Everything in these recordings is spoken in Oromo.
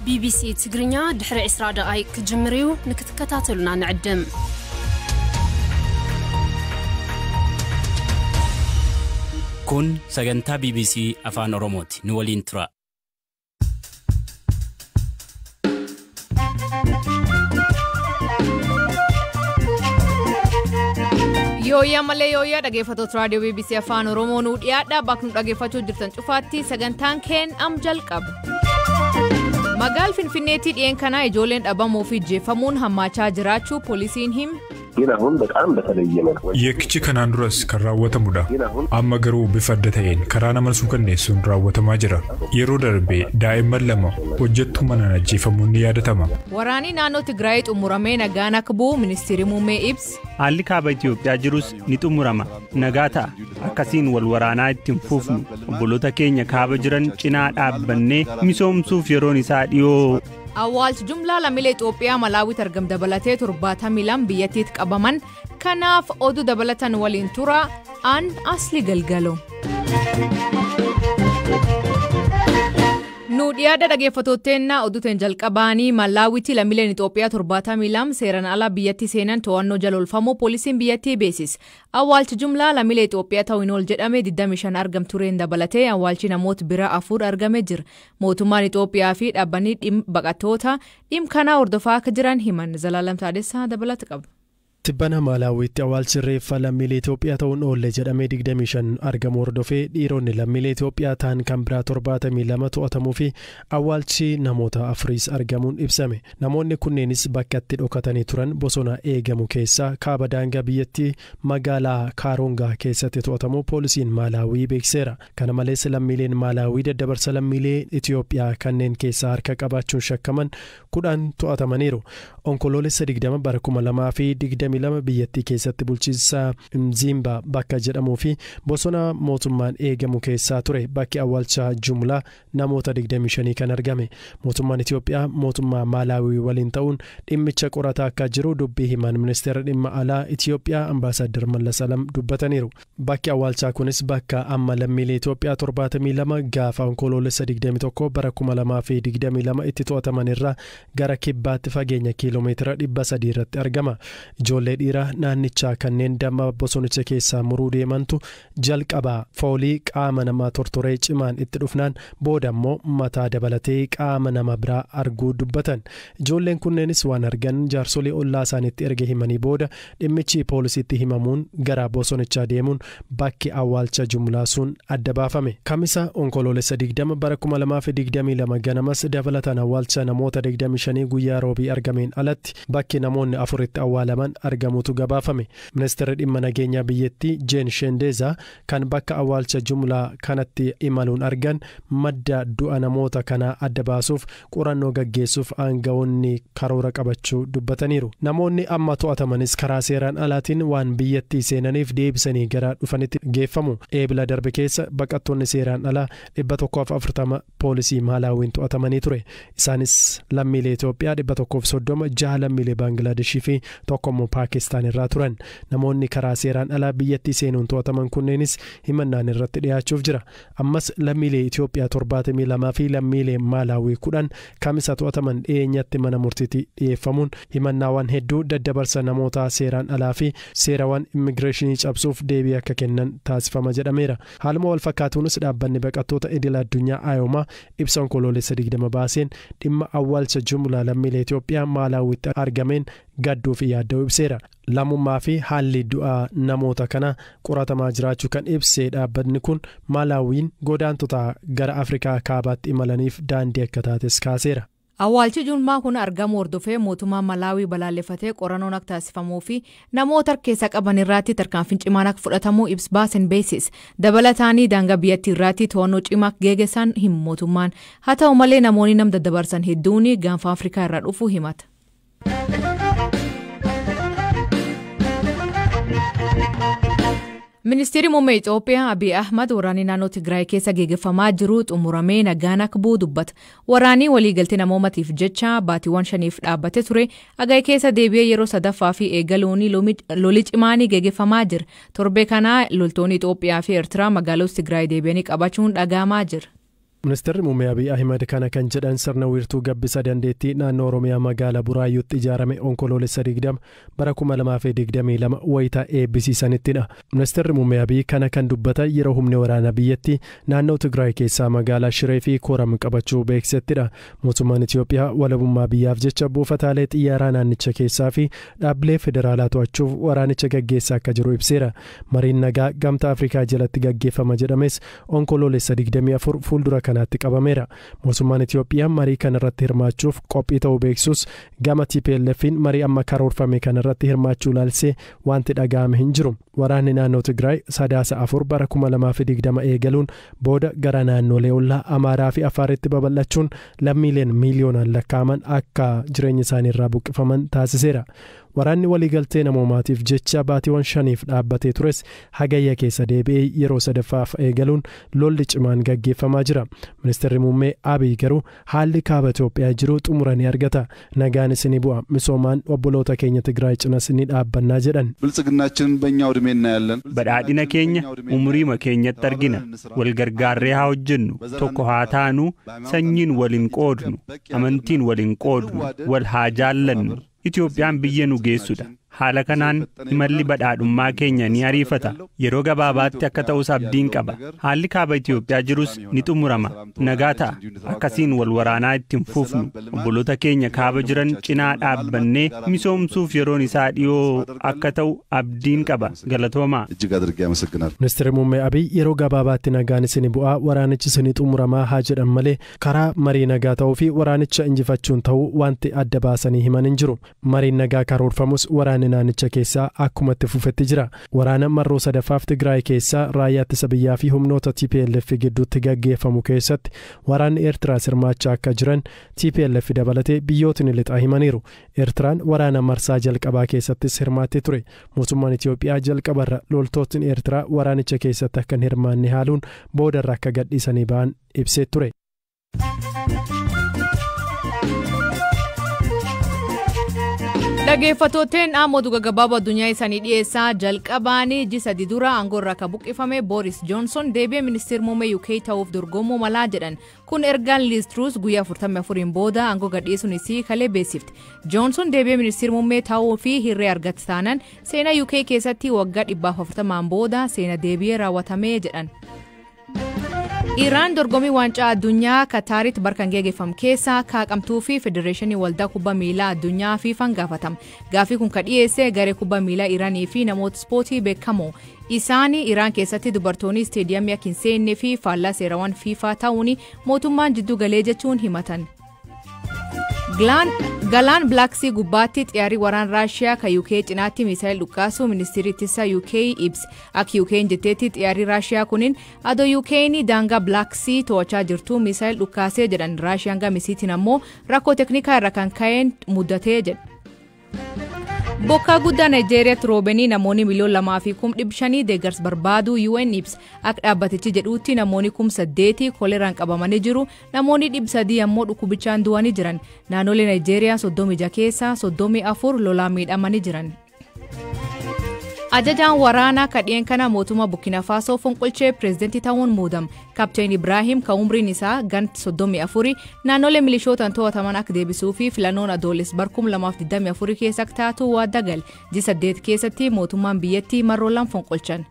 ቢቢሲ ትግርኛ ድሕሪ 20 ደቓይቕ ክጅምር እዩ። ንክትከታተሉና ንዕድም። Kun sagantaa BBC Afaan Oromooti. Nu waliin tura. Yooyyaa malee yooyyaa, dhaggeeffattoota raadiyoo BBC Afaan Oromoo, nuu dhiyaadha. Bakka nu dhaggeeffachuu jirtan cufaatti sagantaan keen am jalqaba. Magaal Finfinneetti dhiyeen kanaa ijoolleen dhabamuu fi jeefamuun hammaachaa jiraachuu poolisiin hime. ግን አሁን በጣም በተለየ መልኩ Yakkichi kanaan duras kan raawwatamudha. Amma garuu bifa adda ta'een karaa nama suukanneessuun raawwatamaa jira. Yeroo darbe daa'imman lama hojjettuu manaan ajjeefamuun ni yaadatama. Waraanni naannoo Tigraay xumuramee nagaan akka bu'u ministeerri muummee ibse. Haalli kaaba Itoophiyaa jirus ni xumurama. Nagaa ta'a. Akkasiin wal waraanaa itti hin fufnu. Obboloota keenya kaaba jiran cinaa dhaabbannee misoomsuuf yeroon isaa dhiyoo. Awwaalchi jumlaa lammiilee Itoophiyaa Malaawitti argam dabalatee 72 biyyattiitti qabaman. Kanaaf oduu dabalatan waliin tura. An Asli Galgalo. Nu dhiyaada, dhaggeeffattootteennaa, oduuteen jalqabaanii Malaawitti lammiileen Itoophiyaa 72 seeraan ala biyyatti seenan to'annoo jala oolfamuu poolisiin biyyattii beeksise. Awwaalchi jumlaa lammiilee Itoophiyaa ta'uu hin ool jedhame 25 argam tureen dabalatee awwaalchi namoota biraa afur argamee jira. Mootummaan Itoophiyaa fi dhaabbanni baqattoota dhimma kanaa hordofaa akka jiran himan. Zalaalam Taadessaa dabalata qaba. Tibbana Maalaawiitti awwaalchi reeffa lammiilee Itoophiyaa ta'uun oolle jedhamee 25 argamu hordofee dhiironni lammiilee Itoophiyaa ta'an kan biraa 72 to'atamuu fi awwaalchi namoota afuriis argamuun ibsame. Namoonni kunneenis bakka itti dhokatanii turan bosona eegamu keessaa kaaba daangaa biyyattii magaalaa Kaarongaa keessatti to'atamuu poolisiin Maalaawii beeksiseera. Kana malees lammiileen Maalaawii daddabarsa lammiilee Itoophiyaa kanneen keessaa harka qabaachuun shakkaman 10 to'atamaniiru. Onkoloolessa 20 bara 2022 biyyattii keessatti bulchiinsa Mzimba bakka jedhamuu fi bosona mootummaan eegamu keessaa ture bakki awwaalcha jumlaa namoota 25 kan argame. Mootummaan Itoophiyaa mootummaa Maalaawii waliin ta'uun dhimmicha qorataa akka jiru dubbii himan ministeera dhimma alaa Itoophiyaa Ambaasaddar Mallas Alam dubbataniiru. Bakki awwaalchaa kunis bakka amma lammiilee Itoophiyaa 72 gaafa Onkoloolessa 21 bara 2022 itti to'ataman irraa gara kibbaatti fageenya kiiloomeetira 300 irratti argama. Ijoollee dhiiraa naannichaa kanneen damma bosonicha keessaa muruu deemantu jalqabaa foolii qaama namaa tortoree cimaan itti dhufnaan booda immoo mataa dabalatee qaama nama biraa arguu dubbatan. Ijoolleen kunneenis waan argan jaarsolii ollaa isaaniitti erga himanii booda dhimmichi poolisiitti himamuun gara bosonichaa deemuun bakki awwaalcha jumlaa sun adda baafame. Kamisa Onkoloolessa 20 bara 2022 ganamas dabalataan awwaalcha namoota 25 guyyaa roobii argameen alatti bakki namoonni afuritti awwaalaman argamutu gabaafame. Ministeerri dhimma nageenyaa biyyattii Jeen Shendeezaa kan bakka awwaalcha jumlaa kanatti imaluun argan madda du'a namoota kanaa adda baasuuf qorannoo gaggeessuuf aangawoonni karoora qabachuu dubbataniiru. Namoonni amma to'atamanis karaa seeraan alaatiin waan biyyattii seenaniif deebisanii gara dhufanitti geeffamu. Eebila darbe keessa baqattoonni seeraan alaa 140 poolisii Maalaawiin to'atamanii ture. Isaanis lammiilee Itoophiyaa 130, jaha lammiilee Baanglaadeshii fi tokko immoo Paakistaan irraa turan. Namoonni karaa seeraan alaa biyyattii seenuun to'ataman kunneenis himannaan irratti dhiyaachuuf jira. Ammas lammiilee Itoophiyaa 72 fi lammiilee Maalaawii 10 kamisa to'ataman dhiyeenyatti mana murtiitti dhiyeeffamuun himannaawwan hedduu daddabarsa namoota seeraan alaa fi seerawwan immigireeshinii cabsuuf deebii akka kennan taasifama jedhameera. Haaluma wal fakkaatuunis dhaabbanni baqattoota idil addunyaa IOM ibsa Onkoloolessa 20 baaseen dhimma awwaalcha jumlaa lammiilee Itoophiyaa Maalaawitti argameen gadduu fi yaadda'uu ibseera. Lammummaa fi haalli du'aa namoota kana qoratamaa jiraachuu kan ibsee dhaabbanni kun Maalaawiin godaantota gara Afrikaa kaabaatti imalaniif daandii akka taates kaaseera. Awwaalchi jumlaa kun argamu hordofee mootummaan Malaawii balaaleffatee qorannoon akka taasifamuu fi namoota keessa qaban irratti tarkaanfiin cimaan akka fudhatamu ibsa baasen beeksise. Dabalataanii daangaa biyyattii irratti to'annoo cimaa akka geggeessan himu mootummaan. Haa ta'u malee namoonni nama daddabarsan hedduun gaanfa Afrikaa irraa dhufu himata. Ministeerri muummee Itoophiyaa Abiy Ahmad waraanni naannoo Tigraay keessa geggeeffamaa jiru xumuramee nagaan akka bu'u dubbata. Waraanni waliigaltee namoomaatiif jecha baatiiwwan 5f dhaabbatee ture Hagayya keessa deebi'ee yeroo sadaffaa fi eegaluun lolli cimaan geggeeffamaa jira. Torbee kana loltoonni Itoophiyaa fi Eertiraa magaalota Tigraay deebi'anii qabachuun dhagahamaa jira. Ministeerri Muummee Abiy Ahimad kana kan jedhan sirna wiirtuu gabbisa dandeettii naannoo Oromiyaa magaalaa Buraayyuutti ijaarame Onkoloolessa 20 bara 2022 wayitaa eebbisiisanittidha. Ministeerri Muummee Abiy kana kan dubbatan yeroo humni waraanaa biyyattii naannoo Tigraay keessaa magaalaa Shiree fi Kooram qabachuu beeksisettidha. Mootummaan Itoophiyaa walabummaa biyyaaf jecha buufataalee xiyyaaraa naannicha keessaa fi dhaabbilee federaalaa to'achuuf waraanicha gaggeessaa akka jiru ibseera. Mariin nagaa Gamtaa Afrikaa jalatti gaggeeffama jedhames Onkoloolessa 24 fuuldura kanaatti qabameera. Mootummaan Itoophiyaa marii kanarratti hirmaachuuf qophii ta'uu beeksus gama TPLF'n marii amma karoorfame kanarratti hirmaachuu laalsee wanti dhaga'ame hin jiru. Waraanni naannoo Tigraay Sadaasa 4 bara 2020 eegaluun booda gara naannolee ollaa Amaaraa fi Afaaritti babal'achuun lammiileen miiliyoonaan lakkaa'aman akka jireenya isaanii irraa buqqifaman taasiseera. Waraanni waliigaltee namoomaatiif jecha baatiiwwan 5 dhaabbatee tures hagayya keessa deebi'ee yeroo sadaffaaf eegaluun lolli cimaan gaggeeffamaa jira. Ministeerri Muummee Abiy garuu haalli kaaba Itoophiyaa jiru xumura ni argata. Nagaanis ni bu'a. Misoomaan obboloota keenya Tigraay cinas ni dhaabbannaa jedhan. ብልጽግናችንን በእኛው ዕድሜ እናያለን። Badhaadhina keenya umriima keenyatti argina. Wal gargaarree haa hojjennu. Tokko haa taanu. Sanyiin wal hin qoodnu. Amantiin wal hin qoodnu. Wal haa jaallannu. Itoophiyaan biyya nu geessudha. Haala kanaan imalli badhaadhummaa keenya ni ariifata. Yeroo gabaabaatti akka ta'us abdiin qaba. Haalli kaaba Itoophiyaa jirus ni xumurama. Nagaa ta'a. Akkasiin wal waraanaa itti hin fufnu. Obboloota keenya kaaba jiran cinaa dhaabbannee misoomsuuf yeroon isaa dhiyoo akka ta'u abdiin qaba. Galatoomaa. እጅግ አድርጌ አመሰግናለሁ። Ministeerri Muummee Abiy yeroo gabaabaatti nagaan isin bu'aa waraanichi isin xumuramaa haa jedhan malee karaa marii nagaa ta'uu fi waraanicha injifachuun ta'uu wanti adda baasanii himan hin jiru. Mariin nagaa karoorfamus waraanni naannicha keessaa akkuma itti fufetti jira. Waraana marroo sadaffaaf Tigraay keessaa raayyaa ittisa biyyaa fi humnoota TPLF gidduutti gaggeeffamu keessatti waraanni Eertiraas hirmaachaa akka jiran TPLF dabalatee biyyootni lixaa himaniiru. Eertiraan waraana marsaa jalqabaa keessattis hirmaattee ture. Mootummaan Itoophiyaa jalqabarra loltootni Eertiraa waraanicha keessatti akka hin hirmaanne haaluun boodarra akka gadhiisanii ba'an ibsee ture. Dhaggeeffattooteen dhaamoo duga gabaaboo addunyaa isaanii dhiyeessaa jalqabaanii ji'a 3 dura aangoo irraa kan buqqifame Boris Johnson deebi'ee ministeera muummee UK ta'uuf dorgomuu malaa jedhan. Kun ergaan Liz Truss guyyaa 44 booda aangoo gadhiisuun isii kalee beeksifte. Johnson deebi'ee ministeera muummee ta'uu fi hirree argate taanaan seenaa UK keessatti waggaa 140 booda seena deebi'ee raawwatamee jedhan. Iraan dorgommii waancaa addunyaa Kataaritti barkan geggeeffamu keessaa kaaqamtuu fi federeeshinii waldaa kubbaa miilaa addunyaa FIFAn gaafatama. Gaaffii kun kan dhiyeesse garee kubbaa miilaa Iraanii fi namoota ispoortii beekamoo. Isaan Iraan keessatti dubartoonni isteediyamii akka hin seenne fi faallaa seerawwan FIFA ta'uun mootummaan jiddu galee jechuun himatan. Galaan Black Sea gubbaatti xiyyaarri waraana Raashiyaa kan UK cinaatti misaayil dhukaasuu ministeerri ittisaa UK ibse. Akka UK'n jetteetti xiyyaarri Raashiyaa kunin adoo UK'n daangaa Black Sea to'achaa jirtu misaayil dhukaasee jedhan. Raashiyaan gamisiitiin ammoo rakkoo teknikaa irra kan ka'een muddatee jedha. Bokkaa guddaa Naayijeeriyaatti roobanii namoonni 2,500,000 deeggarsa barbaadu UN ibsa. Akka dhaabbatichi jedhutti namoonni 8,000 koleraan qabamanii jiru. Namoonni 300 ammoo dhukkubichaan du'anii jiran. Naannolee Naayijeeriyaa 36 keessaa 34 lolaan miidhamanii jiran. Ajajaan waraanaa kadheen kana mootummaa Burkina Faasoo fonqolchee pireezidantii ta'uun muudama. Kaapteen Ibraahim kan umriin isaa gan 34 naannolee milishootaan to'ataman akka deebisuu fi filannoon adoolessa bara 2024 keessa akka taatu waada gale. Ji'a 8 keessatti mootummaan biyyattii marroo lama fonqolchan.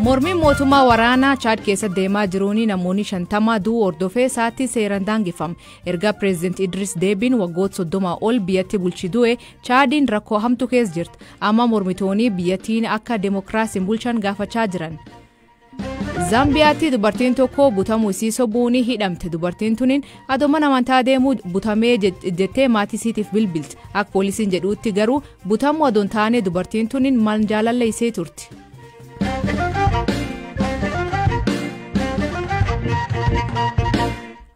Mormiin mootummaa waraanaa Chaad keessa deemaa jiruun namoonni 50 du'uu hordofee sa'aatii seeraan daangeffame. Erga pireezidantii Idris Deebiin waggoota 30 ol biyyatti bulchi du'e Chaadiin rakkoo hamtu keessa jirti. Amma mormitoonni biyyattiin akka deemokiraasiin bulchan gaafachaa jiran. Zaambiyaatti dubartiin tokko butamuu isii sobuun hidhamte. Dubartiin tuniin adoo mana amantaa deemuu butamee jettee maatii isiitiif bilbilti. Akka poolisiin jedhutti garuu butamuu adoon taane dubartiin tuniin maal jaalala isee turti.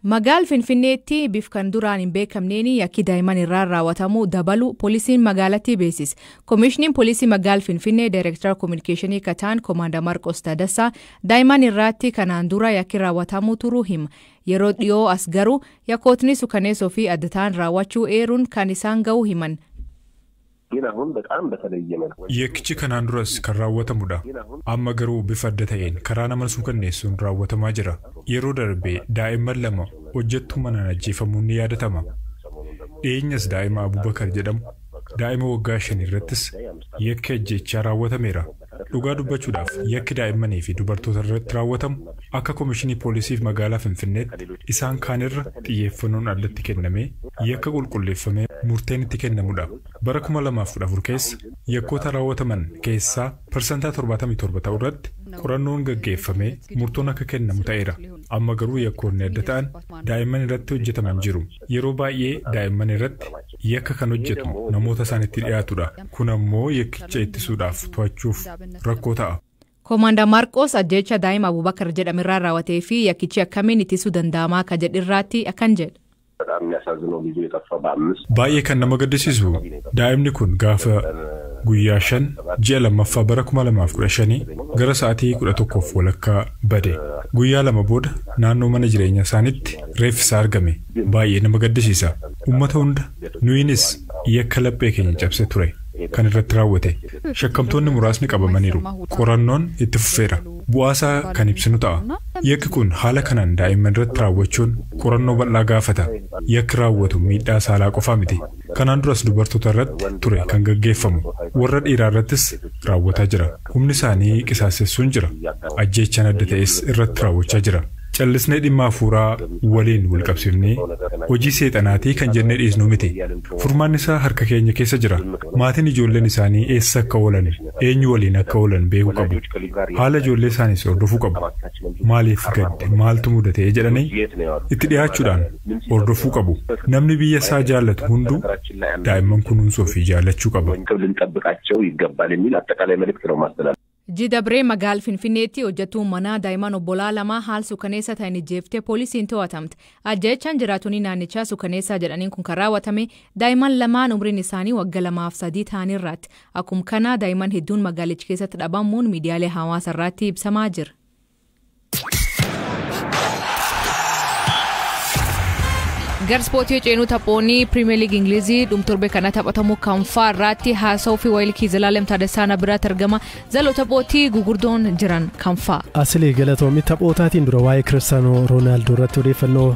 Magaal Finfinneetti bif kan duraan hin beekamneen yakki daa'imman irraa raawwatamu dabalu poolisiin magaalattii beeksise. Koomishiniin poolisii magaal Finfinnee Daayirektara Koominikeeshinii Kataan Koomaandar Marqos Tadassaa daa'imman irraatti kanaan dura yakki raawwatamu turuu hima. Yeroo dhiyoo as garuu yakkootni sukaneessoo fi adda ta'an raawwachuu eeruun kan isaan ga'uu himan. ግን አሁን በጣም በተለየ መልኩ Yakkichi kanaan duras kan raawwatamudha. Amma garuu bifa adda ta'een karaa nama suukanneessuun raawwatamaa jira. Yeroo darbe daa'imman lama hojjettuu manaan ajjeefamuun ni yaadatama. Dhiyeenyas daa'ima Abubakar jedhamu daa'ima waggaa 5 irrattis yakki ajjeechaa raawwatameera. Dhugaa dubbachuudhaaf yakki daa'immanii fi dubartoota irratti raawwatamu akka Komishinii Poolisiif magaalaa Finfinneetti isaan kaanirra xiyyeeffannoon addatti kennamee yakka qulqulleeffamee murteen itti kennamudha. Bara 2014 keessa yakkoota raawwataman keessaa 77% ta'u irratti qorannoon gaggeeffamee murtoon akka kennamu ta'eera. Amma garuu yakkoonni adda ta'an daa'imman irratti hojjetaman jiru. Yeroo baay'ee daa'imman irratti yakka kan hojjetu namoota isaanitti dhiyaatudha. Kun ammoo yakkicha ittisuudhaaf to'achuuf rakkoo ta'a. Koomaandar Maarqoos ajjeecha daa'ima Abubakar jedhamirraa raawwatee fi yakkichi akkamiin ittisuu danda'amaa akka jedhirraatti akkan jedha. በጣም የሚያሳዝነው ልጁ የጠፋው በአምስት Baay'ee kan nama gaddisiisu daa'imni kun gaafa guyyaa 5 ji'a 2ffaa bara 2015 gara sa'aatii 11:30 bade. Guyyaa 2 booda naannoo mana jireenya isaaniitti reeffi isaa argame. Baay'ee nama gaddisiisa. Uummata hunda nuyinis yakka laphee keenya cabse ture kan irratti raawwate. Shakkamtoonni muraasni qabamaniiru. Qorannoon itti fufeera. Bu'aasaa kan ibsinu ta'a. Yakki kun haala kanaan daa'imman irratti raawwachuun qorannoo bal'aa gaafata. Yakki raawwatu miidhaa saalaa qofaa miti. Kanaan duras dubartoota irratti ture kan gaggeeffamu. Warra dhiiraa irrattis raawwataa jira. Humni isaanii qisaasessuun jira. Ajjeechaan adda ta'es irratti raawwachaa jira. Callisnee dhimma hafuuraa waliin wal qabsiifnee hojii seexanaatii kan jennee dhiisnu miti. Furmaanni isaa harka keenya keessa jira. Maatiin ijoolleen isaanii eessa akka oolan, eenyu waliin akka oolan beekuu qabu. Haala ijoollee isaaniis hordofuu qabu. Maaliif gadde, maaltu mudate jedhanii itti dhiyaachuudhaan hordofuu qabu. Namni biyya isaa jaallatu hunduu daa'imman kunuunsuu fi jaallachuu qaba. ልንጠብቃቸው ይገባል የሚል አጠቃላይ መልእክት ነው ማስተላለፍ። Jidabree magaala Finfinneetti hojjettuun manaa daa'imman obbolaa lama haala suukaneessa ta'een ijjeeftee poolisiin to'atamte. Ajjeechaan jiraattonni naannichaa suukaneessaa jedhaniin kun kan raawwatame daa'imman lamaan umriin isaanii waggaa 2 fi 3 ta'an irratti. Akkuma kana daa'imman hedduun magaalicha keessatti dhabamuun miidiyaalee hawaasaa irratti ibsamaa jira. Gar ispoortii ceenuu taphoonni Pirimeer Liigii Ingilizii dhumtorbe kana taphatamu kan fa'aa irratti haasa'uu fi waayilkii Zalaalem Taaddasaa biraatti argama. Zaloo taphootii gugurdoon jiran kan fa'aa. Asilee galatoomii taphootaatiin dura waa'ee Kiristaanoo Roonaaldoo irratti odeeffannoo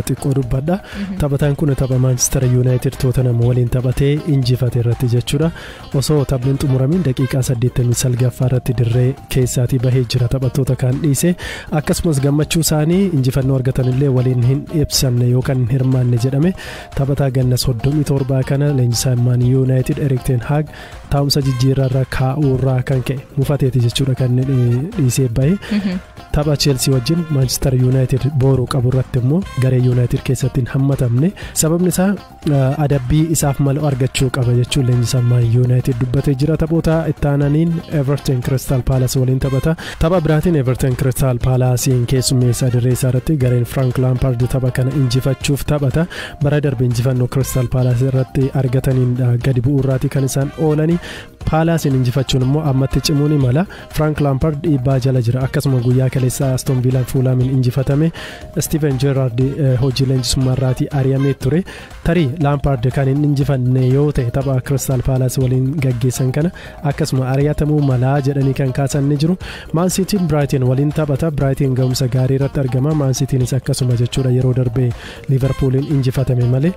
xiqqoo dubbadha. Taphataan kun tapha Maanchister Yuunaayitid Tootanam waliin taphatee injifate irratti jechuudha. Osoo taphni xumuramiin daqiiqaa 89 irratti dirree keessaatii bahee jira taphattoota kan dhiise. Akkasumas gammachuu isaanii injifannoo argatanillee waliin hin ibsanne yookaan hirmaanne jedhame. Taphataa ganna 37 kana leenjisaa Man United Erik ten Hag taa'umsa jijjiirraa kaa'uurraa kan ka'e mufateeti jechuudha kan dhiisee bahe. Tapha Chelsea wajjin Manchester United booruu qabu irratti immoo garee United keessatti hin hammatamne. Sababni isaa adabbii isaaf malu argachuu qaba jechuun leenjisaa Man United dubbatee jira. Taphoota itti aananiin Everton Crystal Palace waliin taphata. Tapha biraatiin Everton Crystal Palace'n keessummeessaa dirree isaa irratti gareen Frank Lampard tapha kana injifachuuf taphata. Bara darbe injifannoo Crystal Palace irratti argataniin gadi bu'uurraati kan isaan oolanii. Palace'n injifachuun immoo ammatti cimuu ni mala. Frank Lampard dhiibbaa jala jira. Akkasuma guyyaa kaleessa Aston Villa Fulhamiin injifatame. Steven Gerrard hojii leenjisummaa irraatii ari'amee ture. Tarii Lampard kan hin injifanne yoo ta'e tapha Crystal Palace waliin gaggeessan kana akkasuma ari'atamuu malaa jedhanii kan kaasan ni jiru. Man Cityn Brighton waliin taphata. Brighton ga'umsa gaarii irratti argama. Man Citynis akkasuma jechuudha yeroo darbe Liverpooliin injifatame malee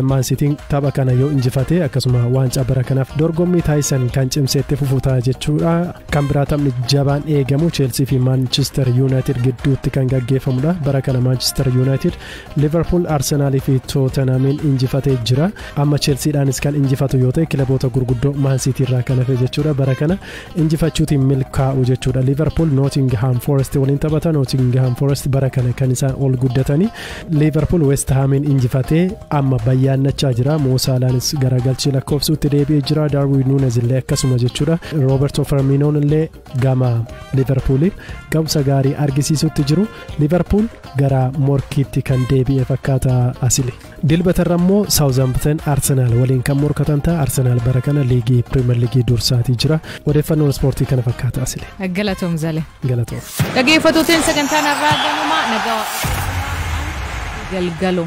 Man Cityn tapha kana yoo injifate akkasuma waancaa bara kanaaf dorgommii taasisan kan cimseetti fufu ta'a jechuudha. Kan biraa taphni jabaan eegamu Chelsea fi Manchester United gidduutti kan gaggeeffamudha. Bara kana Manchester United Liverpool, Arsenal fi Tottenhamiin injifatee jira. Amma Chelseadhaanis kan injifatu yoo ta'e kilaboota gurguddoo Man City irraa kan hafe jechuudha. Bara kana injifachuutiin milkaa'u jechuudha. Liverpool Nottingham Forest waliin taphata. Nottingham Forest bara kana kan isaan ol guddatanii. Liverpool West Hamiin injifatee amma bayyaannachaa jira. Mo Salahnis garagalchii lakkoofsuutti deebi'ee jira. Darwin Núñez illee akkasuma jechuudha. Roberto Firminoon illee gama Liverpooliin ga'umsa gaarii argisiisutti jiru. Liverpool gara morkiitti kan deebi'e fakkaata asili. Dilbatarra immoo Southampton Arsenal waliin kan morkatan ta'a. Arsenal bara kana liigii Premier Liigii dursaatii jira. Odeeffannoon ispoortii kana fakkaata asili. Galatoom Zale. Galatoom. Dhaggeeffattooteen sagantaan har'aa ganuma nagaa galgalo.